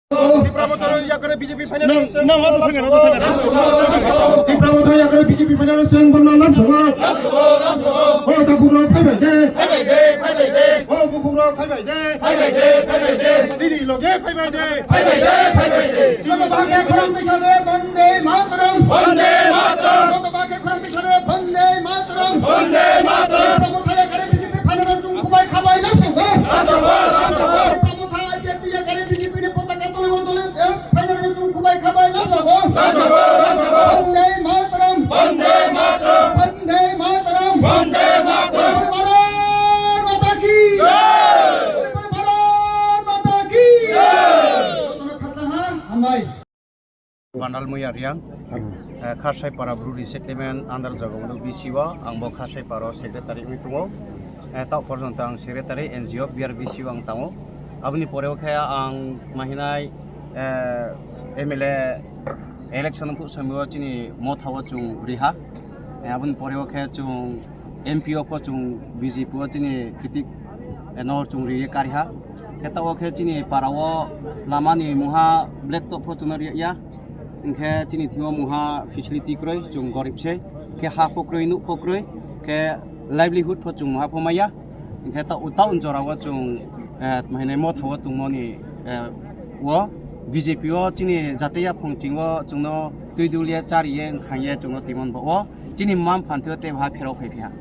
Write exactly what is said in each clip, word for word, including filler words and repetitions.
Tipra Motha yakre B J P final. Nang, nang, ada sangat, ada sangat. Tipra Motha yakre B J P final seng bang nang langsung. Oh, tak guru, bye bye de. Oh, bu guru, bye bye de. Chini loge, bye bye de. Joto bahai khorang tisa de, Bande Mataram. Bande Mataram. Joto bahai khorang tisa de, Bande Mataram. Bande Mataram. Tipra Motha yakre B J P final chung kubai khabai langsung. Tipra Motha yakre B J P ni potaka tuli tuli, eh, final chung kubai khabai langsung. Langsung, langsung. Bande Mataram. Bande Mataram. Bande Mataram. Bande Mataram. Bharat Mata ki. Jai. Bharat Mata ki. Jai. Jotono khaksa ha, hambai. Bandal Muya Riang, eh, Kharsai Para Bru Resettlement under Jagabandhu B C o, ang bo Kharsai Para o secretary wngwi tongo. Eh, tok porjonto ang secretary N G O B R B C o ang tango. Aboni pore o khe ang mahinai, eh, M L A election phuk samio chini motha o chung riha. Eh, aboni pore o khe chung M P o pho chung B J P o chini kitik, eh, nor chung riye kariha. Khe tabok khe chini para o lama ni mungha black top pho chwngno riya. Hinkhe chini thimo mungha facility kwrwi, chung gorib se. Khe ha pho kwrwi, nuk pho kwrwi, khe livelihood pho chung mungha pho maya. Hinkhe ta-, town jora o chung, eh, mahinai motha o tongmani, eh, o B J P o chini jatiya phung chingo chwngno twi duliya chariye wngkhangye chwngno timon bo o. Chini mam phan thio tei bha pherok phai phiya.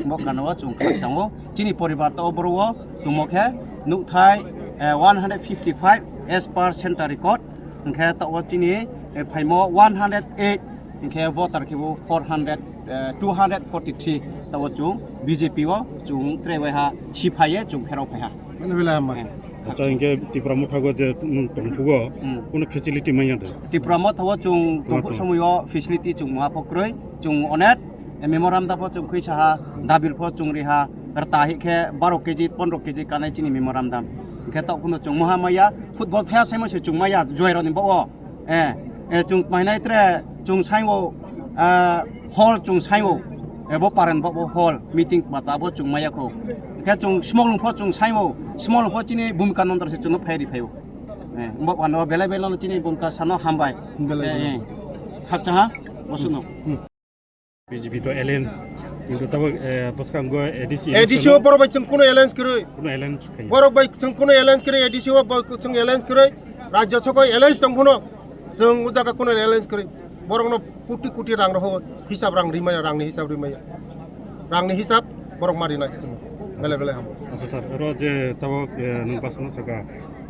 Bo kana o chung khakchang o. Chini poribar to boro o tumo khe nukthai, eh, one hundred fifty five as per center record. Hinkhe to o chini, eh, phaimo one hundred eight. Hinkhe voter khe bo four hundred, eh, two hundred forty three. To o chung B J P o chung tre bai ha si phaiye chung pherok phai ha. Mane belai hamba. Eh, acha, khakchang. Hinkhe Tipra Motha go je nwng tongphugo, hmm, kuno facility manya de? Tipra Motha o chung tongphuk somoyo facility chung mungha pho kwrwi. Chung onek, eh, memorandum pho chung khwi saha, dabil pho chung riha, rwta hi khe baro K G, pondro K G kanai chini memorandum. Hinkhe tok phano chung moha maya, football thaya saimo se chung maya, juai roni bo o. Eh, eh, chung mahinai tre, chung saimo, eh, hall chung saimo, eh, bo paren bo, bo hall, meeting mata bo chung maya kho. Hinkhe chung smolung pho chung saimo, smolung pho chini Bhumika Nandar se chwngno phai ri phaio. Eh, bo ano belai belai no chini Bhumika sano hambai. Belai eh, belai. Eh, khakchang ha, bosuno. Hmm. B J P to alliance, kintu tabo, eh, bwskango A D C A D C o election o borok bai chwng kuno alliance kwrwi. Kuno alliance khayo. Borok bai chwng kuno alliance kwrwi, A D C o bo chwng alliance kwrwi. Rajya Sabha alliance tong phano chwng o jaga kuno alliance kwrwi. Borokno koti koti rang roho, hisab rang rimaya, rangni hisab rimaya. Rangni hisab borok ma rinai chwng. Belai belai hamo. Acha sir, oro je tabo, eh, nwng basano saka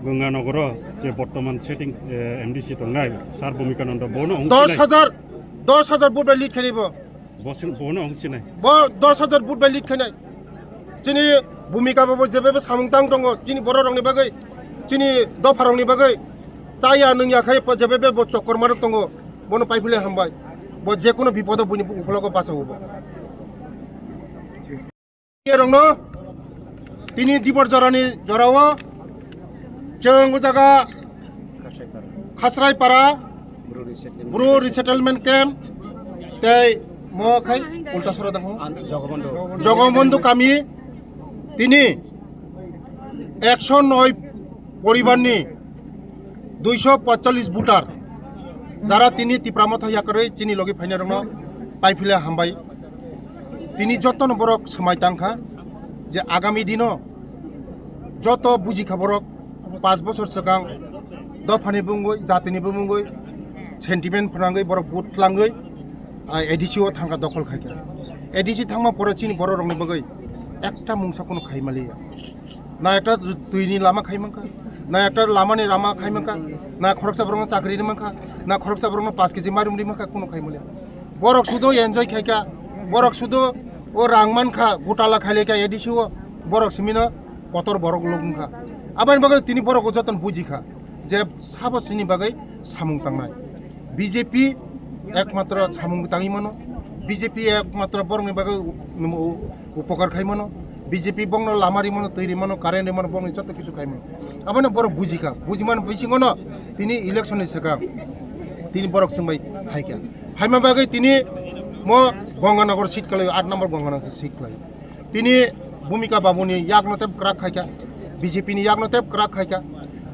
Ganga Nogoro je bortoman sitting, eh, M D C tongnai, sir Bhumika Nanda bono wng dos hajar, dos hajar vote bai lead khainai bo. Bo sing-, bono wng sinai. Bo dos hajar vote bai lead khainai. Chini Bhumika bo jebebe samung tang tongo, chini borok rokni bagwi, chini dopha rokni bagwi. Chaya nungya khai po jebebe bo chokor marok tongo, bono paiphle hambai. Bo jekuno bipodo buini ukologo bachawo bo. Rokno tini dibor jorani jorao chwng o jaga Khasraipara Bru Resettlement Camp tei mo khai ulta sora dango Jogobondhu kami tini ekso noi poribarni duiso poicholish voter jara tini Tipra Motha yakarwi chini logi phainai rokno paiphile hambai. Tini jotono borok swmai tangkha je agami dino joto bujikha borok, panch bosor swkang dophani bumungwi, jatini bumungwi, sentiment phnangwi borok vote twlangwi, ah, A D C o thangkha, dokhol khaikha. A D C thangma pore chini borok rokni bagwi ekta mungsa kuno khai maliya. Na ekta twini lama khai mankha, na ekta lamani lama khai mankha, na khoroksa borokno chakri ri mankha, na khoroksa borokno panch K G mairum ri mankha, kuno khai maliya. Borok sudo enjoy khaikha, borok sudo o rang mankha, gotala khailaikha A D C o, borok simino kotor borok lok wngkha. Aboni bagwi tini borok o jotono bujikha je sabo chini bagwi samung tangnai. B J P ekmatro samung tangwi mano, B J P ekmatro borokni bagwi u-, u-, upokar khai mano, B J P bongno lama ri mano, twi ri mano, current ri mano, bongni joto kisu khai mano. Abono borok bujikha, bujimani bisingono tini election ni swkang tini borok swngbai phaikha. Phaima bagwi tini mo Ganganagar seat kwlaio, aat number Ganganagar seat kwlaio. Tini Bhumika Babuni yakno tep kwrak khaikha, B J P ni yakno tep kwrak khaikha.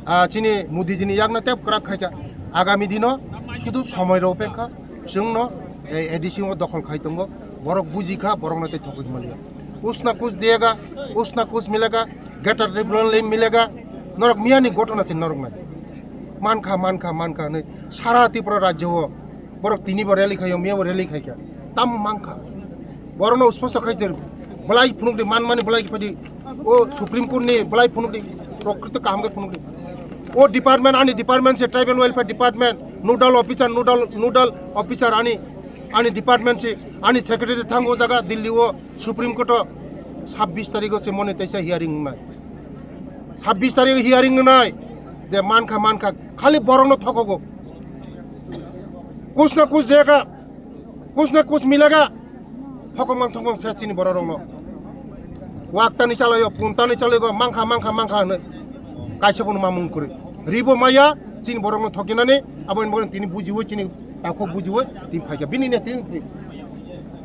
Ah, chini Modi jini yakna tep kwrak khaikha. Agami dino sudu somoi rw pekha, chwngno, eh, A D C o dokhol khai tongo. Borok bujikha, borokno tei thokwi manya. Kuch na kuch diyega, kuch na kuch milega, greater Tipraland milega. Norok miyani ghotona se norok nai. Mankha, mankha, mankha hinwi sara Tripura rajyo o borok tini bo rally khaio, miya bo rally khaikha. Tam mankha. Borokno usposto khaisir. Belai phunukdi, manmani belai phadi. O Supreme Court ni belai phunukdi. Prokrito kaham khe phunukdi. O department, ani department se tribal welfare department, nodal officer, nodal, nodal officer ani, ani department se, ani secretary thango jaga Delhi o Supreme Court o sabbish tarikh o se mone teisa hearing wngnai. Sabbish tarikh hearing wngnai. Je mankha, mankha, khali borokno thokogo. Kuch na kuch dega. Kuch na kuch milega. Thokong mang thokong se chini borok rokno. Waktani chalaio, puntani chalaio, mankha, mankha, mankha hinwi. Kaisa bono mamung kwrwi. Ribo maya, chini borokno thokinani, aboni bagwi tini bujiwi, chini takhuk bujiwi, tini phaikha. Bini ne tini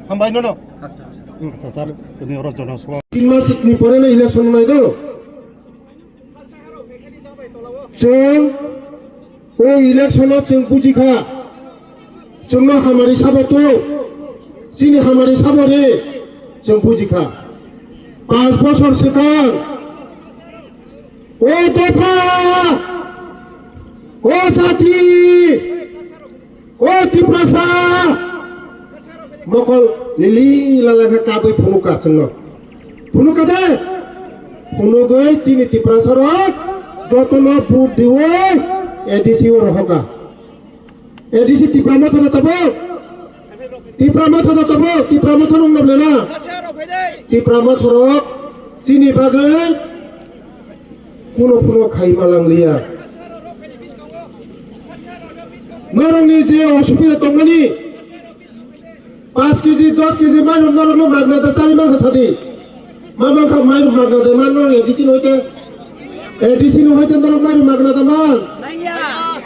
hambai nono. Acha, sir, tini oro jonosabha. Tin mas ni pore na election nai do. Chwng o election o chwng bujikha, chwngno hamari sabo tu, chini hamari sabo ri, chwng bujikha. Panch bosor swkang o dopha, o jati, O Tiprasa! Mokol lili lala khe kabui phunukha chwngno. Phunukha de? Phunugwi chini Tiprasa rok jotono vote diwi A D C o rohokha. A D C Tipra Motha da tabuk? Tipra Motha da tabuk? Tipra Motha nung nabla na? Tipra Motha rok chini bagwi Kuno kuno khai malang liya. Norokni je osubida tongmani, paanch kg, dos kg mairok norokno magna da chari mankha sadi. Ma mankha mairok magna da man norok A D C no hoite. A D C no hoite norok mairok magna da man.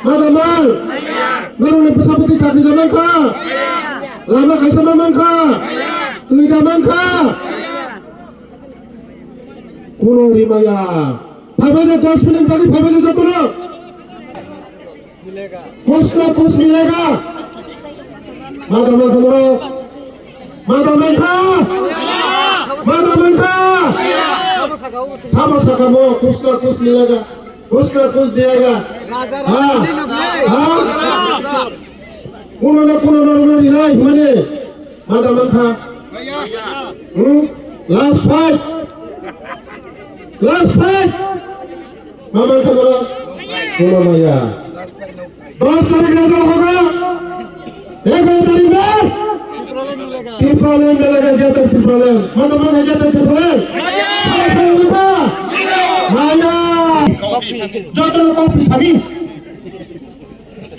Ma da man. Norokni bwsa bwtwi chakri da mankha. Lama kaisa ma mankha. Twi da mankha. Kuno rimaya. Phaibai de dos minute bagwi phaibai de jotono. Kuch na kuch milega. Mada mankha bro. Mada mankha. Mada mankha. Sabo saka mo kuch na kuch milega. Kuch na kuch diyega. Ha? Ha? Kuno na kuno no no rinai mane. Mada mankha. Hmm? Last fight. Last fight. Ma mankha bolo. Bolo maya. Dos tarikh result hoga. Egaro tarikh mein. Tipraland milega, greater Tipraland. Mada mankha greater Tipraland. Maya. Jotono kok pisani.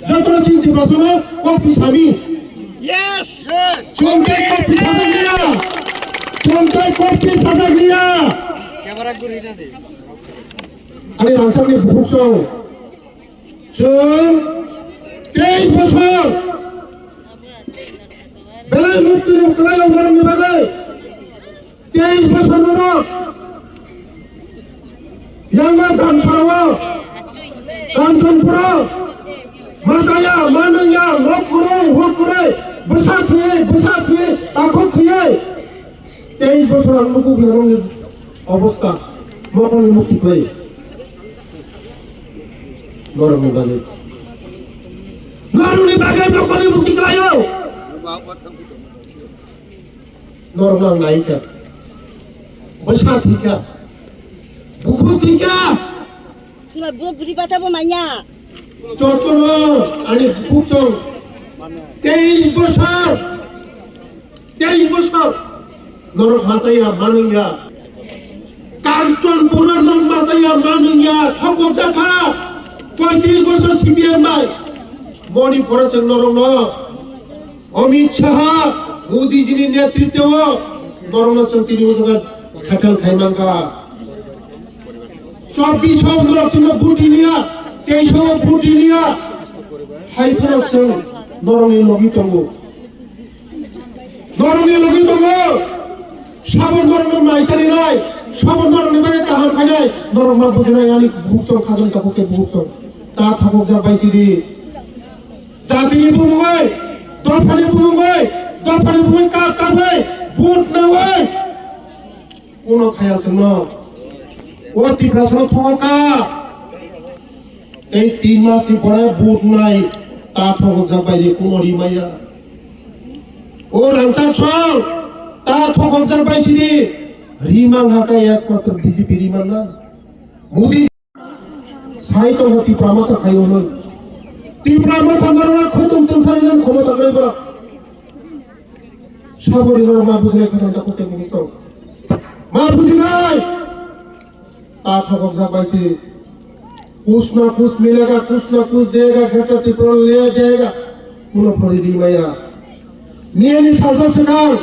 Jotono chini Tiprasano kok pisani. Yes! Chwng tei kok pisajak liya. Chwng tei kok pisajak liya. Ani rangchakni bukhuk song. Chwng teis bosor. Belai mukti rok kwlai rok borokni bagwi. Teis bosor borok yangma Damsarao, Kanchanpuro, machaya, manungya, nok kwrwi, huk kwrwi, bwsa thwiwi, bwsa thwiwi, takhuk thwiwi. Teis bosor ang nukgo biyarokni obostha, mokolni mukti kwrwi. Norokni bagwi. Norokni bagwi mokolni mukti kwlaio. Norok nang naikha. Bwsa thwikha. Bukhuk thwikha. Sula buro buri bata bo manya. Jotono ani bukhuk chong. Teis bosor. Teis bosor. Norok machaya manungya. Kanchanpuro norok machaya manungya. Thokok jakha. Poitris bosor C P M bai. Moni pore se norok no. Amit Shah, Modi jini netritwo norokno chwng tini o jaga settle khai mankha. Chobbish o norok chwngno vote riliya, teis o vote riliya. Hai phano chwng norokni logi tongo. Norokni logi tongo. Sabo norokno mai charinai. Sobo norokni bagwi kaham khainai, norok ma bujinai ani bukhuk song, khajani tabuk tei bukhuk song. Ta thokokjak bai sidi. Jatini bumungwi, dophani bumungwi, dophani bumungwi kap kapwi, vote nawi. Kuno khaya chwngno. O Tiprasano thokokha. Tei tin masni pore vote nai ta thokokjak bai de kuno rimaya. O rangchak song ta thokokjak bai sidi rimang ha khe ekmatro B J P rimang na. Modi sai tongo Tipra Motha khai hwnwi. Tipra Motha norok khutung tungsari nang khomota kwrwi borok. Saboni norok ma bujinai khajang ta kote bumung tong. Ma bujinai. Ta thokokjak bai se. कुछ ना कुछ मिलेगा, कुछ ना कुछ देगा, Greater Tipraland le jayega. Kuno phori di maya. Niyani salsa swkang.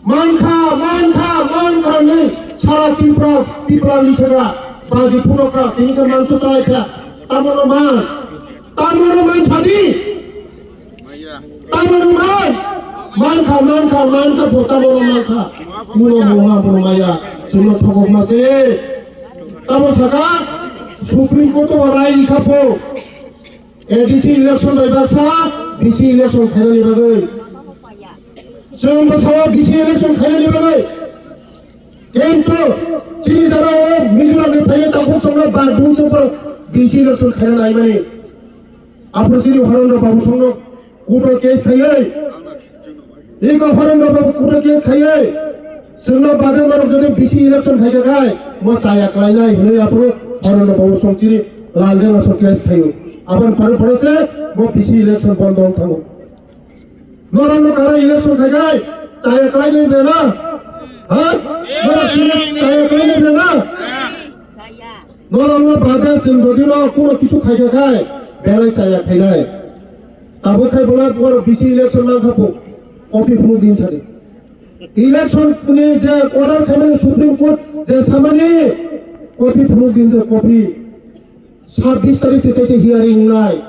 Mankha, mankha, mankha hinwi sara Tripura, Tripura likhaga. Baji phunukha, tini khe mangso chalaikha. Tamono man. Tamono man sadi. Tamoni man, mankha, mankha, mankha, bo tamoni mankha. Muno mungha, muno maya, sino sokok mase. Tamo saka, Supreme Court o rai rikha po. A D C election bai baksa, B C election khainani bagwi. Chwng bwsao B C election khainani bagwi. Kintu, chini jora o Mizoram ni phainai takhuk chwngno ba buisongbo B C election khaina naimani. Aphuru chini Horendra Babu songno court o case khaiwi. Iko Horendra Babu court o case khaiwi. Chwngno bagwi norok jodi B C election khaikha khai, mo chaya klainai hinwi aphuru Horendra Babu song chini Lal Dema song case khaiwi. Aboni pore pore se mo B C election bondo wng thango. Norokno kara election khaikhai chaya klainai bela? Ha? Norok sini chaya klainai bela? Norokno bade chwng jodi no kuno kisu khaikha khai belai chaya khainai. Tabuk khai bola borok B C election mankha po. Copy phunuk din sadi. Election ni je order khaimani Supreme Court je samani copy phunuk din je copy. Sabbish tarik se kaisa hearing nai.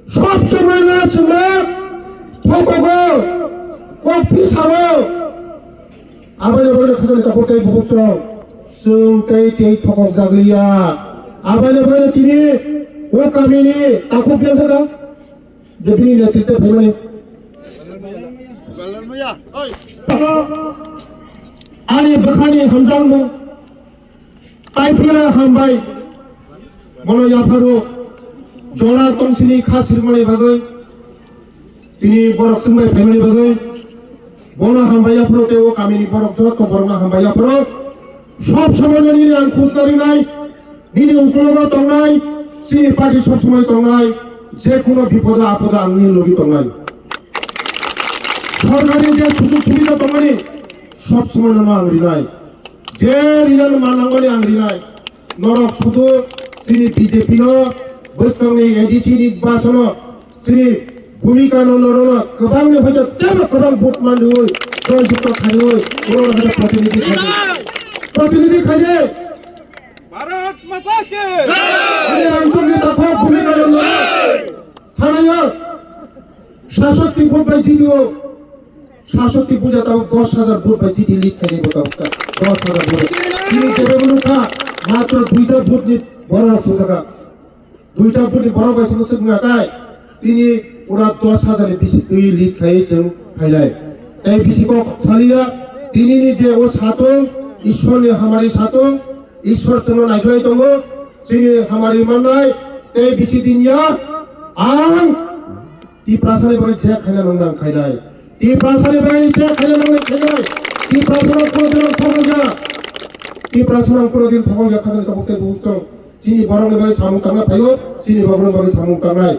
Sob somoi no chwngno thokogo, kok phisao. Aboni bagwi khajani takhuk tei bukhuk chwng, chwng tei tei thokok jakliya. Aboni bagwi tini o kamini takhuk yang kha je bini netritwe phaimani. Ani bwkhani hamjakmung. Taiphila hambai. Bono yapharo jora tongsini kha sirmani bagwi, tini borok swngbai phaimani bagwi, bono hambai yapharo tei o kamini borok joto borokno hambai yapharo. Sob somoino nini ang khujna rinai, nini ukulogo tongnai, chini party sob somoi tongnai, je kuno bipodo apodo ang nini logi tongnai. Sorkarni je sujug subida tongmani, sob somoino no ang rinai. Je rinani manangmani ang rinai. Norok sudu chini B J P no, bwskangni A D C ni basono, chini bhumika no, no, no, no, kwbangni hoito tebo kwbang vote manwi, joy jukto khainwi, borok hoito protinidhi khainwi. Protinidhi khainwi. Bharat Mata ki! Ani rangchakni takhuk bhumika no, no, no. Thanayo sasokti vote bai jidi o. Sasokti buja tabuk dos hajar vote bai jidi lead khainai bo tabuk ta. Dos hajar vote. Tini jebe bo nukha matro duita vote ni borok sujaka. Duita vote ni borok bai sumsuk ngatai. Tini pura dos hajar ni bisi twi lead khai chwng phainai. Tei bisi kok saliya tini ni je o satung Ishwar ni hamari satung Ishwar chwngno naikhlai tongo. Chini hamari mannai tei bisi dinya ang Tiprasani bagwi je khaina nang nang khainai. Tiprasani bagwi je khaina nang nang khainai. Tiprasano kono din thokong ya. Tiprasano ang kono din thokong ya khajani tabuk tei bubuk chong. Chini borokni bagwi samung tangna phaio, chini borokni bagwi samung tangnai.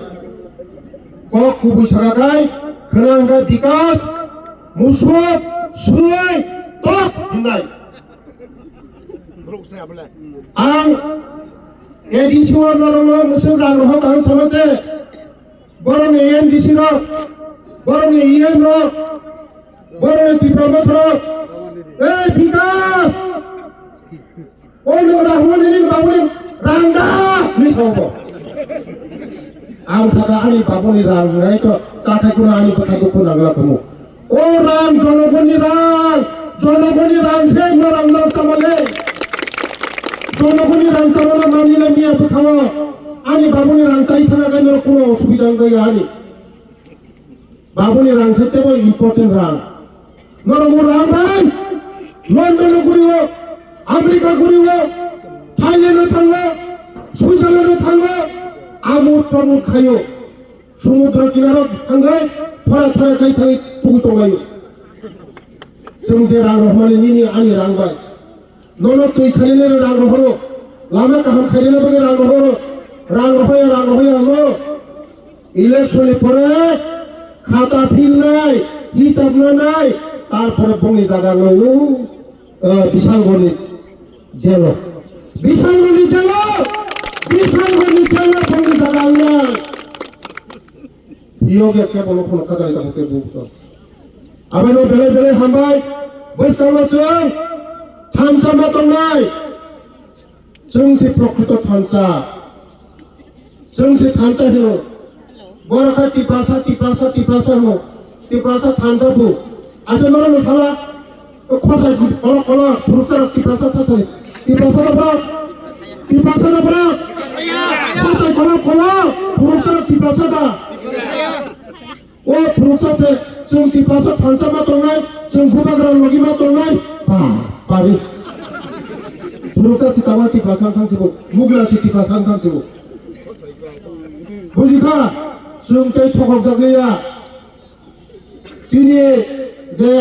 Kok kubui saka khai, khwna hwnkhe bikas, musuk, sui, tok hwnnai. Ang A D C o norokno mwswk rang rohor kaham sama se. Borokni A M D C rok, borokni E M rok, borokni Tipra Motha rok. Ei Bikas! O nwng Rahul nini babuni rang da hwnwi sao bo. Ang saka ani babuni rang nai to chathai kuno ani bwkha dukhu nangla kuno. O rang jonogonni rang, Jonogoni rang se norok no samale. Jonogoni rang samale mani na miya bwkhao. Ani babuni rang sai thana kai norok kuno osubida wng jaya ani. Babuni rang se tebo important rang. Norok o rang bai London o guriwo, America guriwo, Thailand o thango, Switzerland o thango, amuk tamuk khayo. Sumudra kinaro thangwi thora thora kai thangwi tugwi tonglaio. Chwng je rang rohormani nini ani rang bai. Nono twi khainani rang rohoro. Lama kaham khainani bagwi rang rohoro. Rang rohoya, rang rohoya no. Election ni pore khata philnai, hisab nanai, tarpore bongni jaga no. Eh, Bisalgorni jelo. Bisalgorni jelo. Bisalgorni jelo bongni jaga wngya. Yoge kebo no kheno kajani tamo ke bukso. Abeno belai belai hambai. Bwskango chwng thansa ma tongnai. Chwng se prokrito thansa. Chwng se thansa hino. Borok kha Tiprasa, Tiprasa, Tiprasa hino. Tiprasa thansa bu. Asa norok no sala. Khosai kolok kolok phuruksa rok Tiprasa sasani. Tiprasa da borok. Tiprasa da borok. Khosai kolok kolok phuruksa rok Tiprasa da. O phuruksa se chwng Tiprasa thansa ma tongnai, chwng bubagra logi ma tongnai, ba, bari. Phuruksa si tama Tiprasa wng thang sibo, Mugla si Tiprasa wng thang sibo. Bujikha, chwng tei thokok jak liya. Chini je